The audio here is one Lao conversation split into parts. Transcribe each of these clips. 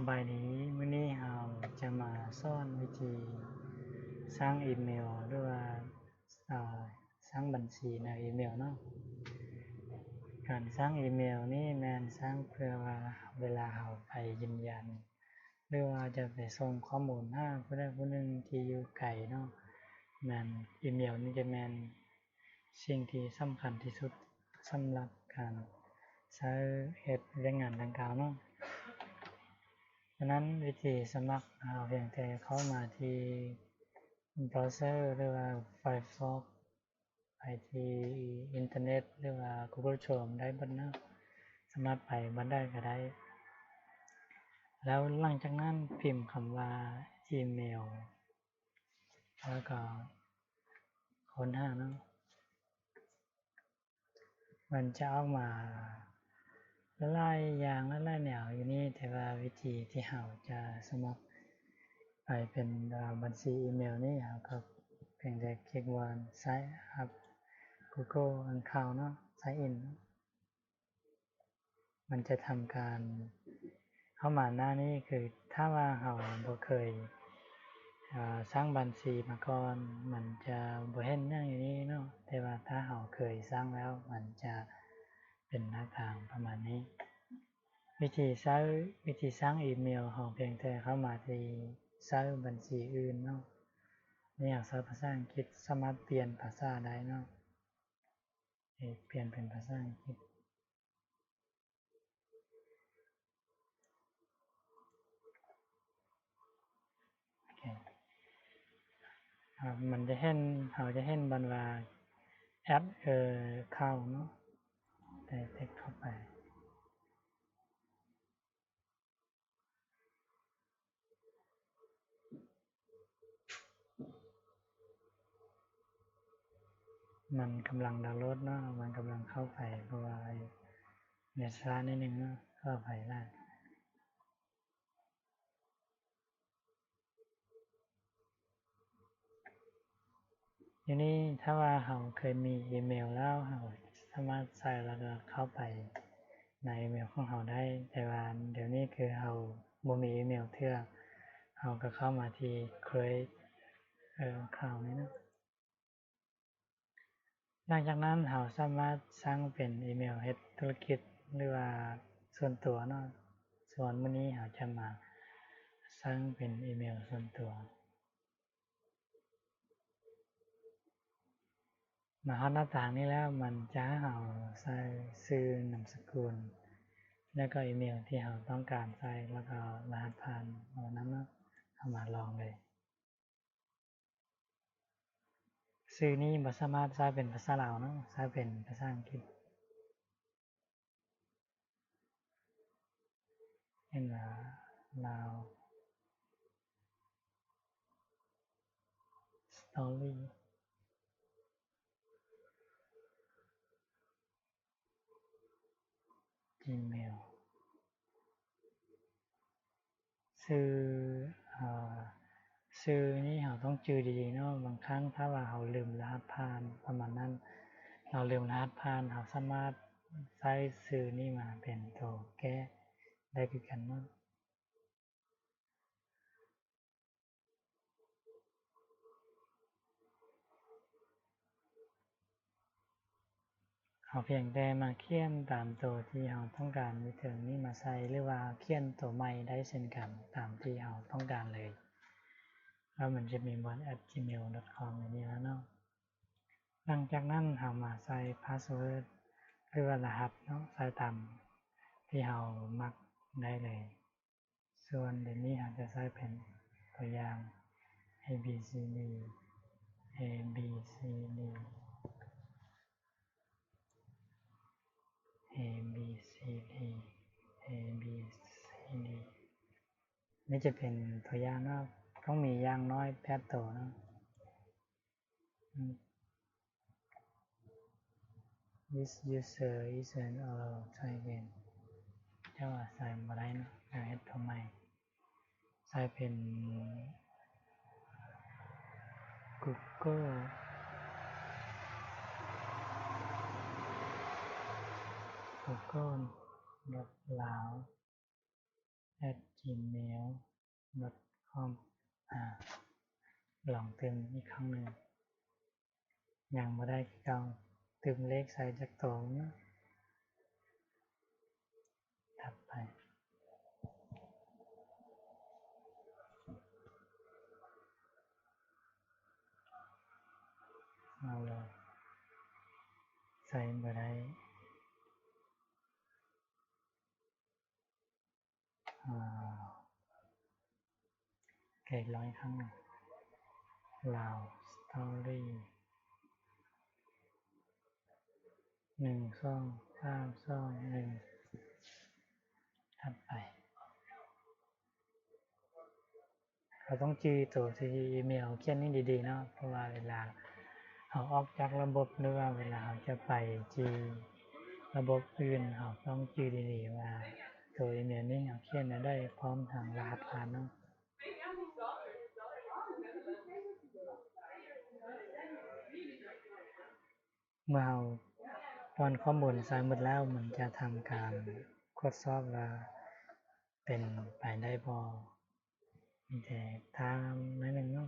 ສະບາຍດີ, ມື້ນີ້ເຮົາຈະມາສອນວິທີສ້າງອີເມວ ຫຼືວ່າ ເອີ ສ້າງບັນຊີໃນອີເມວເນາະ. ການສ້າງອີເມວນີ້ແມ່ນສ້າງເພື່ອວ່າເວລາເຮົາໄປຢືນຢັນ ຫຼືວ່າຈະໄປສົ່ງຂໍ້ມູນຫາຜູ້ໃດຜູ້ໜຶ່ງທີ່ຢູ່ໄກເນາະ, ແມ່ນອີເມວນີ້ຈະແມ່ນສິ່ງທີ່ສຳຄັນທີ່ສຸດສຳລັບການໃຊ້ເຮັດວຽກງານດັ່ງກ່າວເນາະ. ສະນັ້ນ ວິທີສະໝັກ ເຮົາພຽງແຕ່ເຂົ້າມາທີ່ເບຣາເຊີ ຫຼືວ່າ Firefox ໄປທີ່ອິນເຕີເນັດ ຫຼືວ່າ Google Chrome ໄດ້ເບິດເນາະ, ສາມາດໄປບ່ອນໃດກໍໄດ້. ແລ້ວຫຼັງຈາກນັ້ນພິມຄຳວ່າອີເມວ ແລ້ວກໍຄົ້ນຫາເນາະ. ມັນຈະອອກມາຫຼາຍໆຢ່າງ ຫຼາຍໆແນວຢູ່ນີ້, ແຕ່ວ່າວິທີທີ່ເຮົາຈະສະໝັກໄປເປັນ ເອີ ບັນຊີອີເມວນີ້ ເຮົາກໍພຽງແຕ່ຄລິກວ່າ Sign up Google Account ເນາະ, Sign in ເນາະ. ມັນຈະທຳການເຂົ້າມາໜ້ານີ້, ຄືຖ້າວ່າເຮົາບໍ່ເຄີຍ ເອີ ສ້າງບັນຊີມາກ່ອນ ມັນຈະບໍ່ເຫັນຫຍັງຢູ່ນີ້ເນາະ, ແຕ່ວ່າຖ້າເຮົາເຄີຍສ້າງແລ້ວ ມັນຈະເປັນໜ້າຕາປະມານນີ້. ວິທີໃຊ້ ວິທີສ້າງອີເມວ ເຮົາພຽງແຕ່ເຂົ້າມາທີ່ໃຊ້ບັນຊີອື່ນເນາະ. ນີ້ເຮົາໃຊ້ພາສາອັງກິດ ສາມາດປ່ຽນພາສາໄດ້ເນາະ, ເຮັດ ປ່ຽນເປັນພາສາອັງກິດ. ໂອເຄ ມັນຈະເຫັນ ເຮົາຈະເຫັນບ່ອນວ່າ add a account ເນາະ, ແຕ່ເທັກເຂົ້າໄປ. ມັນກຳລັງດາວໂຫຼດເນາະ, ມັນກຳລັງເຂົ້າໄປ ເພາະວ່າເນັດຊ້າໜ້ອຍໜຶ່ງເນາະ, ຂໍອະໄພຫຼາຍ. ດຽວນີ້ຖ້າວ່າເຮົາເຄີຍມີອີເມວແລ້ວ ເຮົາສາມາດໃສ່ແລ້ວກໍເຂົ້າໄປໃນອີເມວຂອງເຮົາໄດ້, ແຕ່ວ່າດຽວນີ້ຄືເຮົາບໍ່ມີອີເມວເທື່ອ, ເຮົາກໍເຂົ້າມາທີ່ create account ນີ້ເນາະ. ຫຼັງຈາກນັ້ນເຮົາສາມາດສ້າງເປັນອີເມວເຮັດທຸລະກິດ ຫຼືວ່າສ່ວນຕົວເນາະ. ສ່ວນມື້ນີ້ເຮົາຈະມາສ້າງເປັນອີເມວສ່ວນຕົວ. ມາຮອດໜ້າຕ່າງນີ້ແລ້ວ ມັນຈະໃຫ້ເຮົາໃສ່ຊື່ ນາມສະກຸນ ແລ້ວກໍອີເມວທີ່ເຮົາຕ້ອງການໃສ່ ແລ້ວກໍລະຫັດຜ່ານເອົານຳເນາະ. ເຮົາມາລອງເລີຍ. ຊື່ນີ້ບໍ່ສາມາດໃຊ້ເປັນພາສາລາວເນາະ, ໃຊ້ເປັນພາສາອັງກິດ. ເຫັນວ່າ Lao Story Gmail ຊື່ ເອີ ຊື່ນີ້ເຮົາຕ້ອງຈື່ດີໆເນາະ, ບາງຄັ້ງຖ້າວ່າເຮົາລືມລະຫັດຜ່ານປະມານນັ້ນ, ເຮົາລືມລະຫັດຜ່ານ ເຮົາສາມາດໃຊ້ຊື່ນີ້ມາເປັນໂຕແກ້ໄດ້ຄືກັນເນາະ. ເຮົາພຽງແຕ່ມາຂຽນຕາມໂຕທີ່ເຮົາຕ້ອງການຢູ່ເທິງນີ້ມາໃສ່ ຫຼືວ່າຂຽນໂຕໃໝ່ໄດ້ເຊັ່ນກັນຕາມທີ່ເຮົາຕ້ອງການເລີຍ, ແລ້ວມັນຈະມີບ່ອນ at gmail dot com ຢູ່ນີ້ແລ້ວເນາະ. ຫຼັງຈາກນັ້ນເຮົາມາໃສ່ພາສເວີດ ຫຼືວ່າລະຫັດເນາະ, ໃສ່ຕາມທີ່ເຮົາມັກໄດ້ເລີຍ. ສ່ວນດຽວນີ້ເຮົາຈະໃຊ້ເປັນຕົວຢ່າງ A B C D A B C D A B C D A B C D ນີ້ຈະເປັນຕົວຢ່າງເນາະ, ຕ້ອງມີຢ່າງໜ້ອຍແປດໂຕເນາະ. This user is an old, try again. ເຈົ້າວ່າໃສ່ບໍ່ໄດ້ເນາະ, ເຮັດໂຕໃໝ່. ໃສ່ເປັນ Google Google dot lao at ຈີເມວ ດອດຄອມ ອາ ລອງຕື່ມອີກຄັ້ງໜຶ່ງ. ຍັງບໍ່ໄດ້ຄືເກົ່າ. ຕື່ມເລກໃສ່ຈັກໂຕໜຶ່ງ. ຖັດໄປ. ເອົາລະ ໃສ່ບໍ່ໄດ້. ອາ ເກດຮ້ອຍຄັ້ງ ລາວສະຕໍຣີ ໜຶ່ງ ສອງ ສາມ ສອງ ໜຶ່ງ ຖັດໄປ. ເຮົາຕ້ອງຈື່ໂຕທີ່ອີເມວຂຽນນີ້ດີໆເນາະ, ເພາະວ່າເວລາເຮົາອອກຈາກລະບົບ ຫຼືວ່າເວລາເຮົາຈະໄປທີ່ລະບົບອື່ນ ເຮົາຕ້ອງຈື່ດີໆວ່າໂຕອີເມວນີ້ເຮົາຂຽນແນວໃດ ພ້ອມທັງລະຫັດຜ່ານເນາະ. ເມື່ອເຮົາປ້ອນຂໍ້ມູນໃສ່ໝົດແລ້ວ ມັນຈະທຳການກວດສອບວ່າເປັນໄປໄດ້ບໍ່. ມີແຕ່ຖ້າໜ້ອຍໜຶ່ງເນາະ.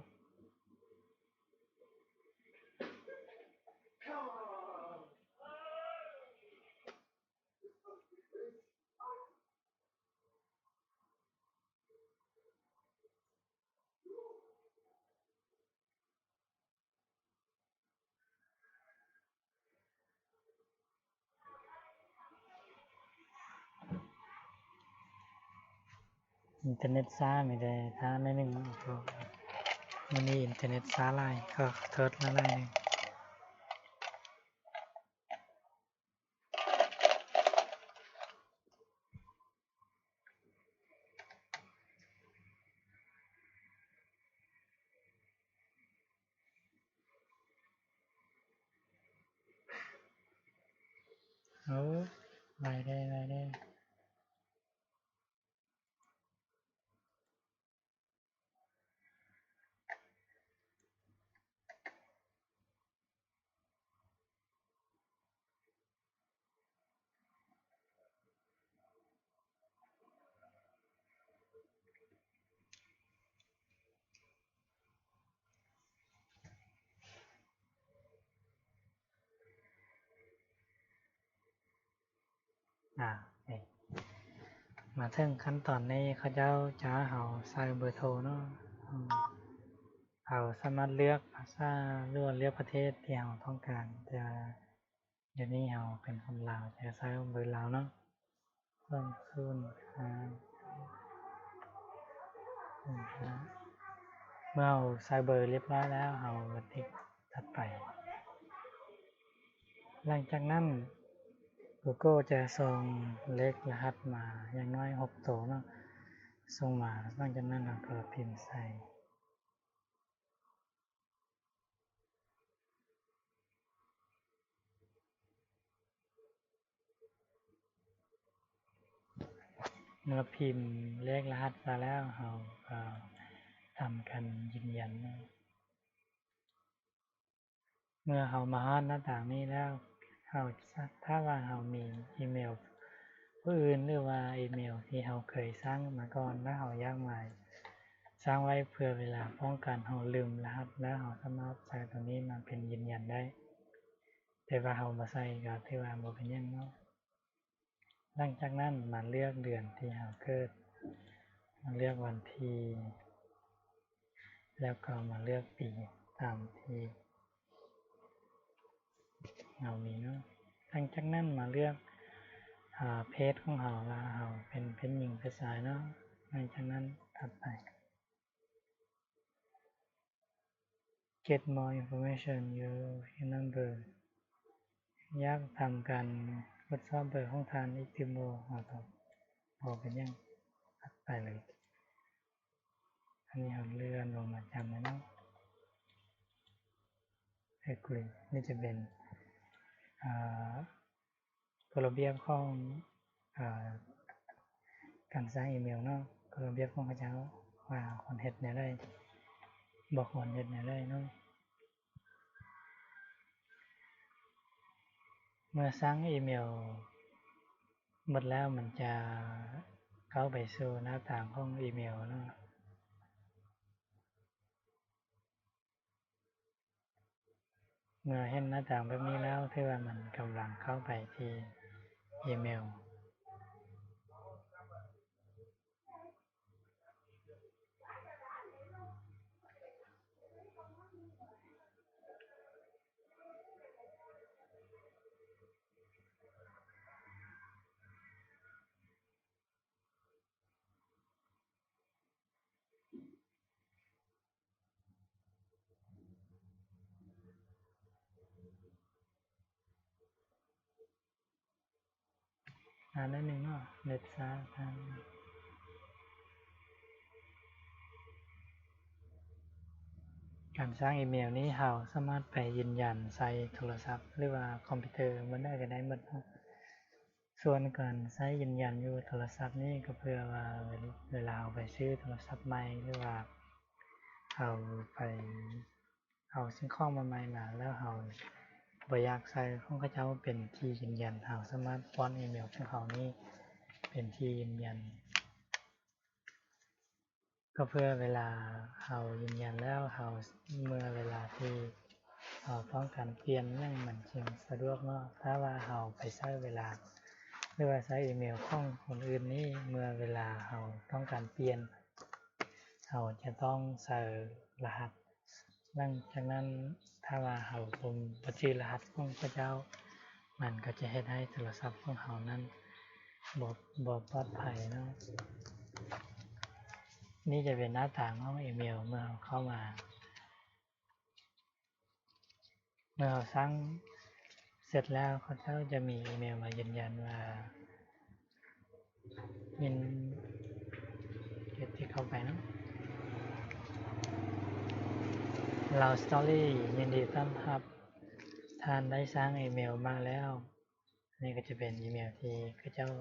ອິນເຕີເນັດຊ້າ ມີແຕ່ຊ້າໜ້ອຍໜຶ່ງເນາະ. ມື້ນີ້ອິນເຕີເນັດຊ້າຫຼາຍ ຂໍໂທດຫຼາຍໆ. ໂອ້ ໄວແທ້ ໄວແທ້. ອາ ມາເຖິງຂັ້ນຕອນນີ້ ເຂົາເຈົ້າຈະໃຫ້ເຮົາໃສ່ເບີໂທເນາະ. ເຮົາສາມາດເລືອກພາສາ ຫຼືວ່າເລືອກປະເທດທີ່ເຮົາຕ້ອງການ. ແຕ່ວ່າດຽວນີ້ເຮົາເປັນຄົນລາວ ຈະໃສ່ເບີລາວເນາະ. ສອງ ສູນ ຫ້າ ເມື່ອເຮົາໃສ່ເບີຮຽບຮ້ອຍແລ້ວ ເຮົາກະຕິກຖັດໄປ. ຫຼັງຈາກນັ້ນ Google ຈະສົ່ງເລກລະຫັດມາຢ່າງໜ້ອຍຫົກໂຕເນາະ ສົ່ງມາ. ຫຼັງຈາກນັ້ນເຮົາກະພິມໃສ່. ເມື່ອພິມເລກລະຫັດມາແລ້ວ ເຮົາກະທຳການຢືນຢັນ. ເມື່ອເຮົາມາຮອດໜ້າຕ່າງນີ້ແລ້ວ ເຮົາ ຖ້າວ່າເຮົາມີອີເມວຜູ້ອື່ນ ຫຼືວ່າອີເມວທີ່ເຮົາເຄີຍສ້າງມາກ່ອນ ແລ້ວເຮົາຢາກມາສ້າງໄວ້ເພື່ອເວລາປ້ອງກັນເຮົາລືມລະຫັດ ແລ້ວເຮົາສາມາດໃຊ້ໂຕນີ້ມາເປັນຢືນຢັນໄດ້. ແຕ່ວ່າເຮົາບໍ່ໃສ່ກະຖືວ່າບໍ່ເປັນຫຍັງເນາະ. ຫຼັງຈາກນັ້ນມາເລືອກເດືອນທີ່ເຮົາເກີດ, ມາເລືອກວັນທີ ແລ້ວກໍມາເລືອກປີຕາມທີ່ເຮົາມີເນາະ. ຫຼັງຈາກນັ້ນມາເລືອກ ອາ ເພດຂອງເຮົາ ວ່າເຮົາເປັນເພດຍິງເພດຊາຍເນາະ. ຫຼັງຈາກນັ້ນຖັດໄປ Get more information, your phone number. ຢາກທຳການກວດສອບເບີຂອງທ່ານອີກຕື່ມບໍ່? ເຮົາຕອບບໍ່ເປັນຫຍັງ, ຖັດໄປເລີຍ. ອັນນີ້ເຮົາເລື່ອນລົງມາຈຳໄວ້ເນາະ. Agree. ນີ້ຈະເປັນ ອາ ກົດລະບຽບຂອງ ອາ ການສ້າງອີເມວເນາະ, ກົດລະບຽບຂອງເຂົາເຈົ້າວ່າຄວນເຮັດແນວໃດ, ບໍ່ຄວນເຮັດແນວໃດເນາະ. ເມື່ອສ້າງອີເມວໝົດແລ້ວ ມັນຈະ ເຂົ້າໄປສູ່ໜ້າຕ່າງຂອງອີເມວເນາະ. ເມື່ອເຫັນໜ້າຕ່າງແບບນີ້ແລ້ວ ຖືວ່າມັນກຳລັງເຂົ້າໄປທີ່ອີເມວ. ອ່ານໜ້ອຍໜຶ່ງເນາະ ເນັດຊ້າ. ການສ້າງອີເມວນີ້ ເຮົາສາມາດໄປຢືນຢັນໃສ່ໂທລະສັບ ຫຼືວ່າຄອມພິວເຕີ ບ່ອນໃດກໍໄດ້ໝົດເນາະ. ສ່ວນການໃຊ້ຢືນຢັນຢູ່ໂທລະສັບນີ້ ກໍເພື່ອວ່າເວລາເຮົາໄປຊື້ໂທລະສັບໃໝ່ ຫຼືວ່າເຮົາໄປເອົາສິ່ງຂອງມາໃໝ່ມາ ແລ້ວເຮົາບໍ່ຢາກໃສ່ຂອງເຂົາເຈົ້າເປັນທີ່ຢືນຢັນ, ເຮົາສາມາດປ້ອນອີເມວຂອງເຮົານີ້ເປັນທີ່ຢືນຢັນ. ກໍເພື່ອເວລາເຮົາຢືນຢັນແລ້ວ ເຮົາ ເມື່ອເວລາທີ່ເຮົາຕ້ອງການປ່ຽນຫຍັງ ມັນຈຶ່ງສະດວກເນາະ. ຖ້າວ່າເຮົາໄປໃຊ້ເວລາ ຫຼືວ່າໃຊ້ອີເມວຂອງຄົນອື່ນນີ້ ເມື່ອເວລາເຮົາຕ້ອງການປ່ຽນ ເຮົາຈະຕ້ອງໃສ່ລະຫັດ. ຫຼັງຈາກນັ້ນ ຖ້າວ່າເຮົາບໍ່ ບໍ່ຈື່ລະຫັດຂອງເຂົາເຈົ້າ ມັນກໍຈະເຮັດໃຫ້ໂທລະສັບຂອງເຮົານັ້ນບໍ່ ບໍ່ປອດໄພເນາະ. ນີ້ຈະເປັນໜ້າຕ່າງຂອງອີເມວເມື່ອເຮົາເຂົ້າມາ. ເມື່ອເຮົາສ້າງເສັດແລ້ວ ເຂົາເຈົ້າຈະມີອີເມວມາຢືນຢັນວ່າຍິນ ເຮັດຕິກເຂົ້າໄປເນາະ. Love Story ຍິນດີຕ້ອນຮັບ ທ່ານໄດ້ສ້າງອີເມວມາແລ້ວ. ນີ້ກໍຈະເປັນອີເມວທີ່ເຂົາເຈົ້າ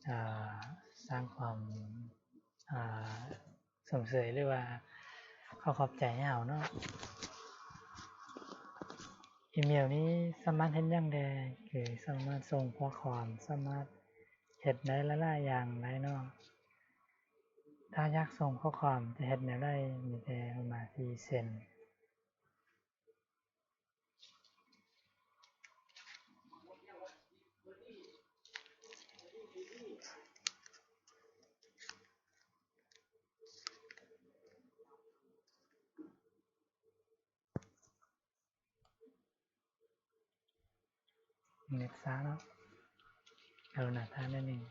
ອ່າ ສ້າງຄວາມ ອ່າ ຊົມເຊີຍ ຫຼືວ່າຂໍຂອບໃຈໃຫ້ເຮົາເນາະ. ອີເມວນີ້ສາມາດເຮັດຫຍັງແດ່? ຄືສາມາດສົ່ງຂໍ້ຄວາມ, ສາມາດເຮັດໄດ້ຫຼາຍໆຢ່າງໄດ້ເນາະ. ຖ້າຢາກສົ່ງຂໍ້ຄວາມຈະເຮັດແນວໃດ? ມີແຕ່ເຂົ້າມາທີ່ Send. ເນັດຊ້າເນາະ ກະລຸນາທ່ານໜ້ອຍໜຶ່ງ.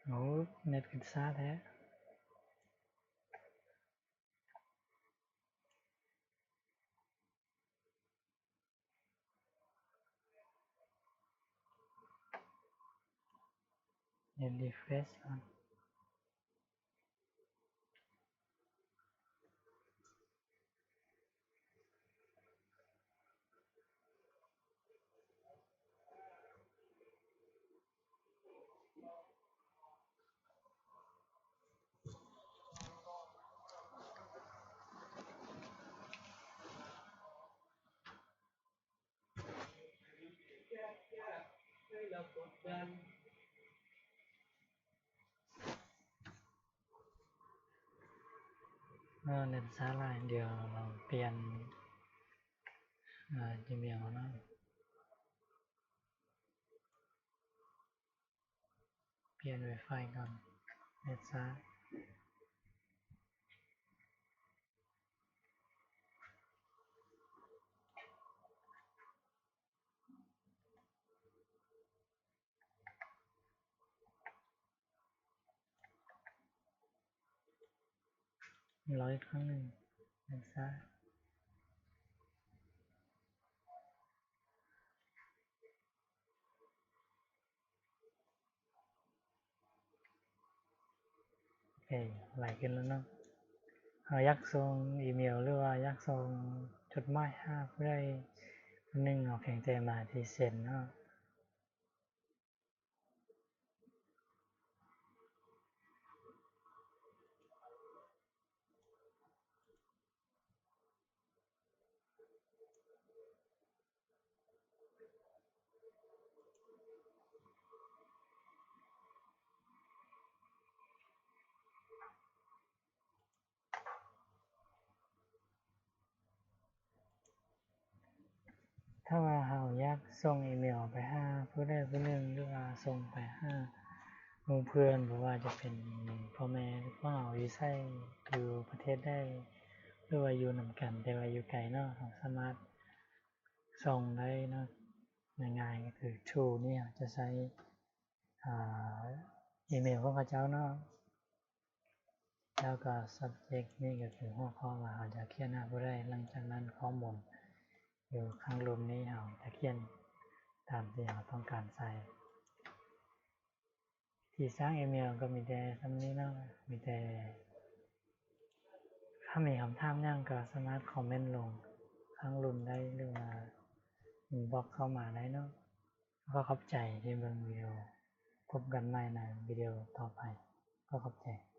ໂອ້ ເນັດຂຶ້ນຊ້າແທ້. ເຮັດຣີເຟຣຊກ່ອນ. ເອີ ເນັດຊ້າຫຼາຍ ດຽວລອງປ່ຽນ ເອີ ຈີເມວເນາະ. ປ່ຽນໄວຟາຍກ່ອນ ເນັດຊ້າ. ໂ ລອງອີກຄັ້ງໜຶ່ງ ເບິ່ງຊ້າ. ໂອເຄ ໄຫຼຂຶ້ນແລ້ວເນາະ. ເຮົາຢາກສົ່ງອີເມວ ຫຼືວ່າຢາກສົ່ງຈົດໝາຍຫາຜູ້ໃດຄົນໜຶ່ງ ເຮົາພຽງແຕ່ມາທີ່ເຊັນເນາະ. ຖ້າວ່າເຮົາຢາກສົ່ງອີເມວໄປຫາຜູ້ໃດຜູ້ໜຶ່ງ ຫຼືວ່າສົ່ງໄປຫາໝູ່ເພື່ອນ ບໍ່ວ່າຈະເປັນພໍ່ແມ່ພວກເຮົາຢູ່ໃສ ຢູ່ປະເທດໃດ ຫຼືວ່າຢູ່ນຳກັນ ແຕ່ວ່າຢູ່ໄກເນາະ ເຮົາສາມາດສົ່ງໄດ້ເນາະ. ງ່າຍໆ ກໍຄື To ນີ້ເຮົາຈະໃຊ້ ອ່າ ອີເມວຂອງເຂົາເຈົ້າເນາະ. ແລ້ວກໍ subject ນີ້ກໍຄືຫົວຂໍ້ວ່າເຮົາຈະຂຽນຫາຜູ້ໃດ. ຫຼັງຈາກນັ້ນ ຂໍ້ມູນຢູ່ຂ້າງລຸ່ມນີ້ ເຮົາຈະຂຽນຕາມທີ່ເຮົາຕ້ອງການໃສ່. ວິທີສ້າງອີເມວກໍມີແຕ່ສ່ຳນີ້ເນາະ. ມີແຕ່ ຖ້າມີຄຳຖາມຫຍັງກໍສາມາດຄອມເມັນລົງຂ້າງລຸ່ມໄດ້ ຫຼືວ່າ inbox ເຂົ້າມາໄດ້ເນາະ. ຂໍຂອບໃຈທີ່ເບິ່ງວິດີໂອ. ພົບກັນໃໝ່ໃນວິດີໂອຕໍ່ໄປ. ຂໍຂອບໃຈ.